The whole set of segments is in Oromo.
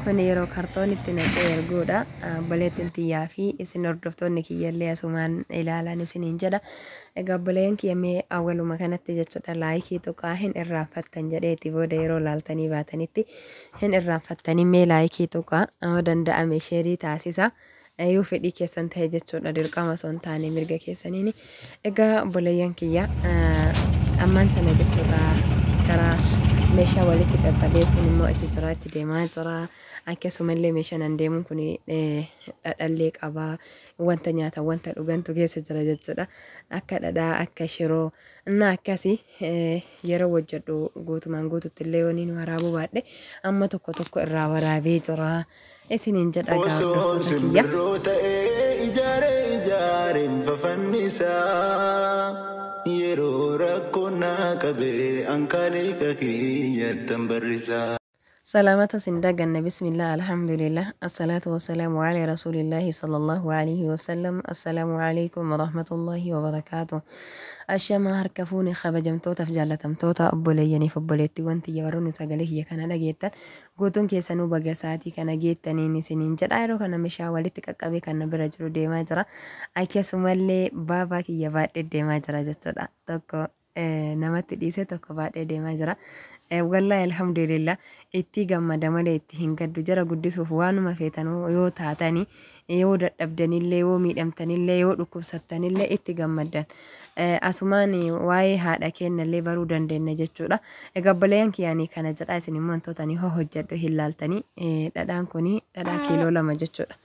Kun yeroo kartoonitti naqee erguudha. Obboleettiin tiyyaa fi isin hordoftoonni kiyyallee asumaan ilaalan isiniin jedha. Egaa obboleeyyan kiyya, mee awwaluma kanatti jechuudha like tuqaa, hin irraanfattan jedheeti, booda yeroo laaltanii baatanitti hin irraanfattanii. Mee like tuqaa, yoo danda'ame share taasisa. Yoo fedhii keessan ta'e jechuudha, dirqama osoo hin taane mirga keessaniini. Egaa obboleeyyan kiyya, ammaan tana jechuudha karaa meeshaa walitti qaqqabee kun immoo achi jira, achi deemaa jira. Akkasumallee meeshaan an deemuun kun dhadhallee qaba. Wanta nyaatan, wanta dhugantu keessa jira jechuudha. Akka dhadhaa, akka shiroo እና akkasii yeroo hojjedhu guutumaan guututti illee yoo niin waraabuu baadhe amma tokko tokko irraa waraabee jira. Isiniin jedha egaa Osoo hordoftoota kiyya. Simbirroo ta'ee ijaaree ijaareen fafannisaa, yeroo rakkoon naa qabee ankaaliqa kiyyattan barrisaa. Salaamata sin daganne. Bismillah, alhamdulillah, asalaatu wasalaamu ala rasuulillahi sallallahu alaihi wasallam. Assalaamu alaikum warahmatullahi wabarakaatu. Ashamaa, harka fuune, kabajamtootaaf jaallatamtoota obboleeyyaniif obboleettiiwwan tiyya, warroonni sagalee kiyya kana dhageettan guutuun keessanuu baga sa'aatii kana geettaniin isiniin jedha. Yeroo kana meeshaa walitti qaqqabee kan bira jiru deemaa jira. Akkasumallee baabaa kiyya baadhee deemaa jira jechuudha. Tokko namatti dhiise, tokko baadhee deemaa jira. Wallaahi alhamdulillah, itti gammada malee itti hin gaddu. Jara guddisuuf waanuma feetanuu yoo taatanii, yoo dadhabdanillee, yoo miidhamtanillee, yoo dhukkubsattanillee itti gammaddan. Asumaan waa'ee haadha keenyallee baruu dandeenya jechuudha. Egaa obboleeyyan kiyyaanii kana jedha, isin immoo wantoota ni hojjedhu hin laaltanii. Dhadhaan kuni dhadhaa kiiloo 2 jechuudha.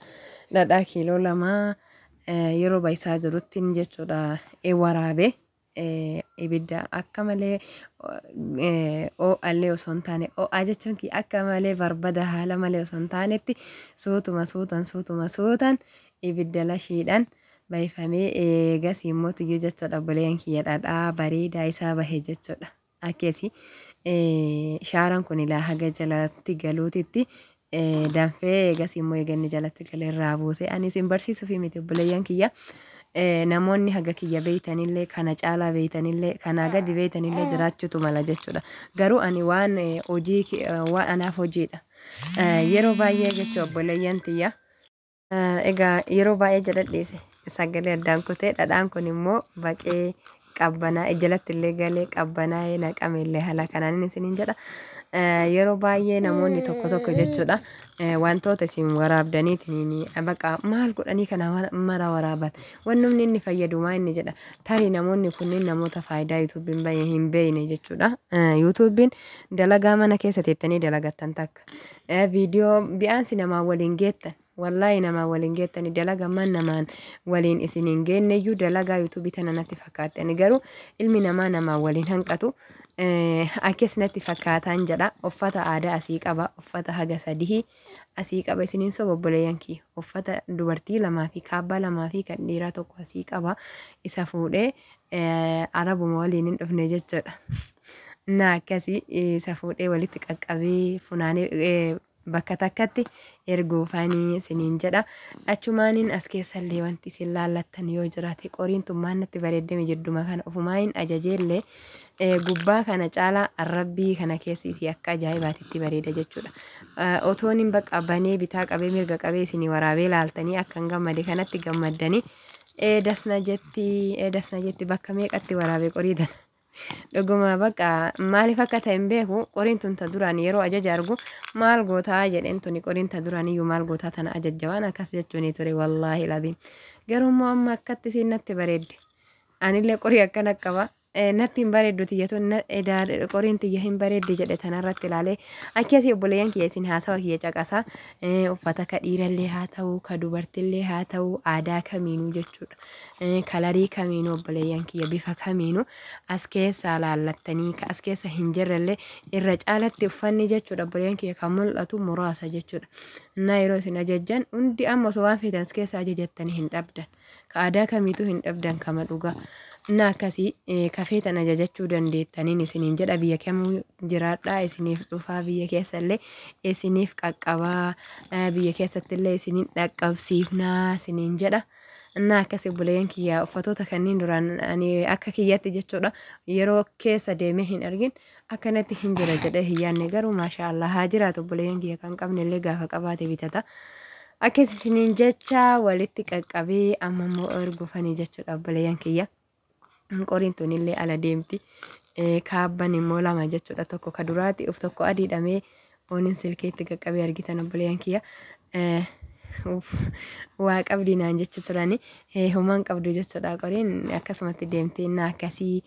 Dhadhaa kiiloo 2 yeroo baay'isaa jirutti jechuudha waraabee, ibidda akka malee ho'allee osoo hin taane, ho'aa jechuun akka malee barbada haala malee osoo hin taanetti, suutuma suutan suutuma suutan ibidda lashiidhaan baay'ifamee, eegas immoo tuyyuu jechuudha obboleeyyan kiyya, dhadhaa bareedaa isaa bahe jechuudha. Akkasi shaaraan kun ilaa haga jalatti galuutitti danfee, eegas immoo eeganni jalatti galee irraa buuse. Ani isin barsiisuufi miti, obboleeyyan kiyya. Namoonni haga kiyya beeytanillee, kana caalaa beeytanillee, kanaa gadi beeytanillee jiraachuutu mala jechuudha. Garuu ani waan hojii waan anaaf hojiidha. Yeroo baay'ee jechuu obboleeyyan tiyya. Egaa yeroo baay'ee jedhadhiise, sagalee addaan kutee. Dhadhaan kun immoo baqee qabbanaa jalatti illee galee qabbanaa'ee naqame illee haala kanaan inni isiniin jedha. Yeroo baay'ee namoonni tokko tokko jechuudha wantoota isin waraabdaniitiin baqa maal godhanii kana mara waraaban, wannumni inni fayyadu maa inni jedha. Tarii namoonni kunneen namoota faayidaa YouTubeiin bahe hin beekne jechuudha. YouTubeiin dalagaa mana keessa teettanii dalagattan takka. Viidiyoo bi'aansi namaa waliin geettan, wallaahi namaa waliin geettani, dalaga man namaan waliin isin hin geenneyyuu dalagaa YouTubeii tana natti fakkaatte. Ani garuu ilmi namaa namaa waliin hanqatu akkas natti fakkaataan jedha. Uffata aadaa asii qaba, uffata haga sadii asii qaba. Isiniin soba, obboleeyyan kiyya? Uffata dubartii lamaa fi kaabbaa lamaa fi kan dhiiraa tokko asii qaba. Isa fuudhee arabuma waliin hin dhufne jechuudha. Na akkasii isa fuudhee walitti qaqqabee funaanee bakka takkatti erguufanii isiniin jedha. Achumaaniin as keessallee wanti isin laallattan yoo jiraate, qoriin tun maan natti bareeddame jidduma kana ofumaa hin ajajeellee, gubbaa kana caalaa arrabbii kana keessi isii akka ajaa'ibaatitti bareeda jechuudha. Otoon hin bakka banee bitaa qabee mirga qabee isinii waraabee laaltanii akka hin gammade kanatti gammaddanii eedasna jetti, eedasna jetti. Bakka meeqatti waraabee qorii tana. Dhuguma bakka maaliif akka ta'e hin beeku. Qoriin tun ta duraan yeroo ajaja argu maal gootaa jedheen, tuni qoriin ta duraan iyyuu maal gootaa tana ajajja waan akkas jechuuni ture, wallaahi labiin. Garuu immoo amma akkatti isiin natti bareedde. Anillee qorii akkana qaba. Natti hin bareeddu tiyya tun, qoriin tiyya hin bareeddi jedhe tanarratti ilaalee. Akkasii obboleeyyan kiyya, isin haasawa kiyya caqasaa. Uffata ka dhiirallee haa ta'u, ka dubartillee haa ta'u, aadaa kamiinuu jechuudha. Colorii kamiinuu obboleeyyan kiyya, bifa kamiinuu as keessaa laallattanii, ka as keessa hin jirrellee, irra caalatti uffanni jechuudha obboleeyyan kiyya kan mul'atu muraasa jechuudha. Innaa yeroo isin ajajjan hundi amma osoo waan feetan as keessa ajajattanii hin dhabdan. Ka aadaa kamiituu hin dhabdan, kama dhugaa. Innaa akkasii. Kafeetan ajajachuu dandeettaniin isiniin jedha. Biyya kamuu jiraadhaa isiniif dhufaa, biyya keessallee isiniif qaqqabaa, biyya keessattillee isiniin dhaqqabsiifnaa isiniin jedha. Innaa akkas obboleeyyan kiyya, uffatoota kanneen duraan ani akka kiyyatti jechuudha yeroo keessa deemee hin argin akkanatti hin jira jedhee hin yaadne, garuu maashaa Allah haa jiraatu obboleeyyan kiyya, kan qabne illee gaafa qabaate bitata. Akkas isiniin jecha walitti qaqqabee amma immoo ergufanii jechuudha obboleeyyan kiyya. Qoriin tunillee ala deemti. Kaabban immoo lama jechuudha, tokko ka duraati of tokko adiidhamee ooniin silkeetti qaqqabee argitan obboleeyyan kiyya. Waa qabdi naan jechu turani, homaan qabdu jechuudha, qoriin akkasumatti deemtee. Innaa akkasii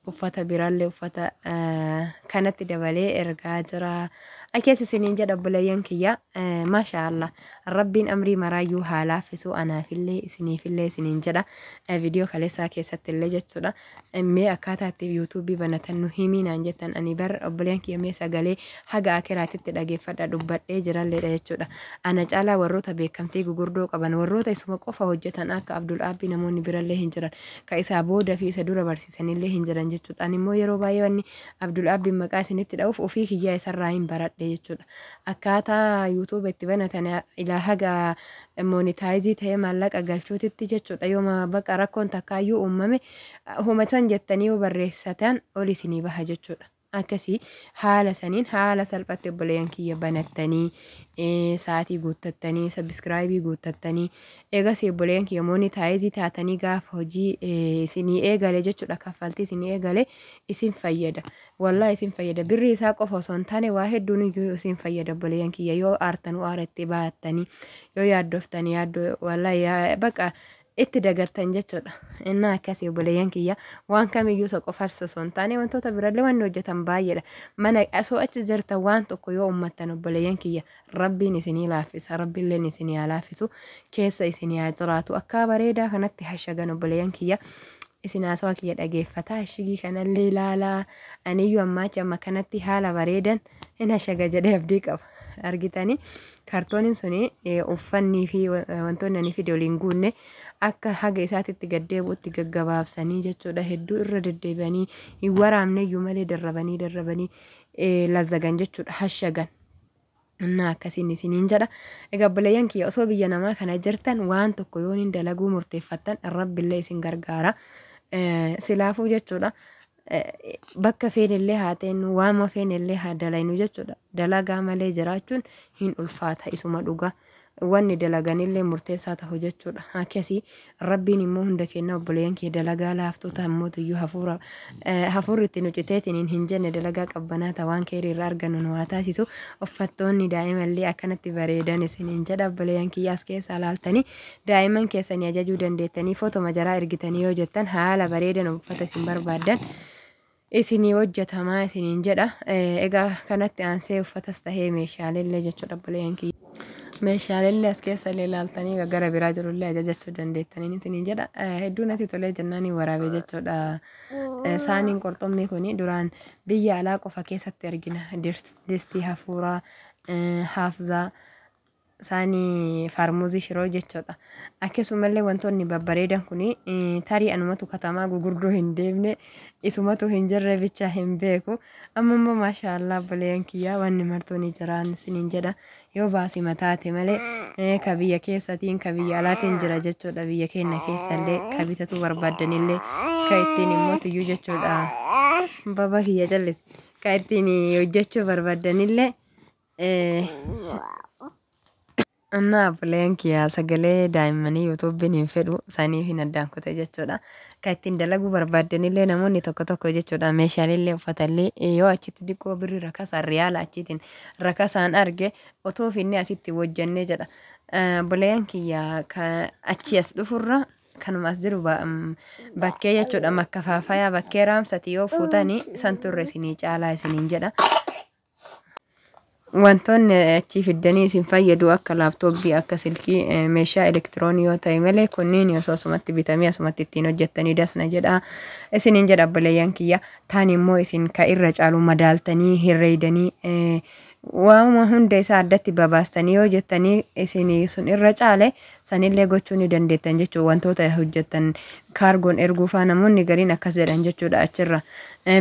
uffata biraallee uffata kanatti dabalee ergaa jira. Akkas isiniin jedha obboleeyyan kiyya. Maasha Allah, rabbiin amrii maraayyuu haa laaffisu anaafillee isiniifillee isiniin jedha. Viidiyoo kaleessaa keessatti illee jechuudha. Mee akkaataa itti yuutuubii banatan nu himii naan jettan. Ani bar obboleeyyan kiyya mee sagalee haga akiraatitti dhageeffadha, dubbadhee jiralleedha jechuudha. Ana caalaa warroota beekamtii gugurdoo qaban, warroota isuma qofa hojjetan akka Abdul Aabbii namoonni birallee hin jiran. Ka isaa booda fi isa dura barsiisanillee hin jiran jechuudha. Ani immoo yeroo baay'ee wanni Abdul Aabbiin maqaa isinitti dha'uuf ofii kiyyaa isarraa hin baradhe jechuudha. Akkaataa yuutuuba itti banatan ilaa haga monetize ta'ee maallaqa galchuutitti jechuudha. Yooma baqa rakkoon takkaayyuu uumame humatan jettanii yoo barreessatan ol isinii baha jechuudha. Akkasii haala saniin haala salphatti obboleeyyan kiyya banattanii, sa'aatii guuttattanii, subscribe guuttattanii, eegas obboleeyyan kiyya monetize taatanii gaafa hojii isinii eegale jechuudha, kaffaltii isinii eegale isin fayyada. Wallaa isin fayyada. Birri isaa qofa osoo hin taane waa hedduun iyyuu isin fayyada obboleeyyan kiyya, yoo aartanuu aara itti baattanii, yoo yaaddoftanii yaaddoo wallaa baqa itti dagartan jechuudha. Innaa akkasii obboleeyyan kiyya, waan kamiyyuu isa qofaas osoo hin taane wantoota birallee wanni hojjetan baay'eedha. Mana osoo achi jirtan waan tokko yoo uummattan obboleeyyan kiyya, rabbiin isinii laaffisa, rabbiilleen isinii haa laaffisu, keessa isinii haa jiraatu. Akka bareedaa kanatti hashagan obboleeyyan kiyya. Isin haasawaa kiyya dhageeffataa hashigii kanallee ilaalaa, aniyyuu ammaachi amma kanatti haala bareedan hin hashaga jedhee abdii qaba. Argitanii, kartooniin suni uffannii fi wantoonni ani fide waliin guunne akka haga isaatitti gaddeebi'utti gaggabaabsanii jechuudha. Hedduu irra deddeebi'anii hin waraabne iyyuu malee darrabanii darrabanii lazzagan jechuudha, hashagan. Innaa akkasiin isiniin jedha. Egaa obboleeyyan kiyya, osoo biyya namaa kana jirtan waan tokko yoo hin dalaguu murteeffattan rabbillee isin gargaara. Silaafuu jechuudha. Bakka feenillee haa teennu, waama feenillee haa dalaynu jechuudha. Dalagaa malee jiraachuun hin ulfaata, isuma dhugaa. Wanni dalaganillee murteessaa ta'u jechuudha. Akkasii rabbiin immoo hunda kenna obboleeyyan kee dalagaa laaftuu ta'ammoo hafuura hafuurri itti nu citeetiin hin jenne, dalagaa qabbanaa ta'an waan keerii irraa argannu nu haa taasisu. Uffattoonni daa'imallee akkanatti bareedan isiniin jedha obboleeyyan kiyya, as keessaa laaltanii daa'imman keessanii ajajuu dandeettanii, footoma jaraa ergitanii yoo jettan haala bareedan uffata isin barbaaddan isinii hojjetamaa isiniin jedha. Egaa kanatti aansee uffatas tahee meeshaaleellee jechuudha obboleeyyan kiyya. Meeshaaleellee as keessa illee ilaaltanii gara biraa jirullee ajajachuu dandeettaniin isiniin jedha. Hedduu natti tolee jennaan waraabee jechuudha. Saaniin qurxummii kuni duraan biyya alaa qofa keessatti argina. Distii hafuuraa, haafzaa, saanii faarmuzii shiroo jechuudha. Akkasumallee wantoonni babbareedan kun tarii anumatu katamaa gugurdoo hin deemne, isumatu hin jirre bicha hin beeku. Amma immoo maashaallah obboleeyyan kiyyaa, wanni martuu ni jiraan isiniin jedha. Yoo baasii mataate malee ka biyya keessatiin ka biyya alaatiin jira jechuudha. Biyya keenya keessallee ka bitatu barbaaddanillee, ka ittiin immoo tuyyuu jechuudha. Baba kiyya jallis, ka ittiin hojjechuu barbaaddanillee. Annaa obboleeyyan kiyya, sagalee daa'immanii yuutuubiin hin fedhu, saniif hin addaan kute jechuudha. Kan ittiin dalaguu barbaaddanillee namoonni tokko tokko jechuudha, meeshaaleellee uffatallee yoo achitti diqqoo birrii rakasaan riyaala achiitiin rakasaan arge otoo finne asitti hojjannee jedha. Obboleeyyan kiyya, achi as dhufurra kanuma as jiru bakkee jechuudha, makka faafayaa bakkee raamsati yoo fuutanii santurre isinii caalaa isiniin jedha. Wantoonni achii fiddanii isin fayyadu akka laaptooppii, akka silkii, meeshaa elektiroonii yoo ta'e malee kunniin osoo asumatti bitamee asumatti ittiin hojjettanii dasna jedha isiniin jedha obboleeyyan kiyya. Taan immoo isin ka irra caalu madaaltanii herreeydanii Waanuma hunda isaa addatti babaastanii yoo jettanii isin sun irra caale sanillee gochuu ni dandeettan jechuudha. Wantoota hojjettan kaargoon erguufaa namoonni gariin akkas jedhan jechuudha achirra.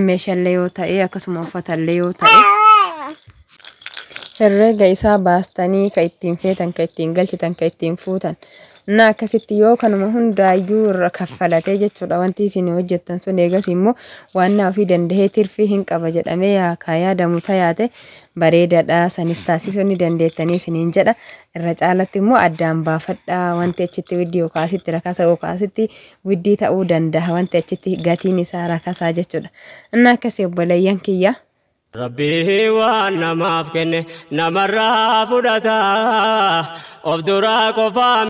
Meeshaalee yoo ta'e akkasuma uffatallee yoo ta'e. Herreega isaa baastanii ka ittiin feetan, ka ittiin galchitan, ka ittiin fuutan. Na akkasitti yoo kanuma hundaayyuu irra kaffalatee jechuudha wanti isin hojjettan sun eegas immoo waan na ofii dandahee tirfii hin qaba jedhamee kaa yaadamu tayaate bareedaadha. Sanis taasisuu ni dandeettanii isiniin jedha. Irra caalatti immoo addaan baafadhaa wanti achitti widdii yookaan asitti rakasa yookaan asitti widdii ta'uu danda'a wanti achitti gatiin isaa rakasaa jechuudha. Inni akkasii obboleeyyan kiyya. Rabbii waan namaaf kenne namarraa fudhata of duraa qofaa.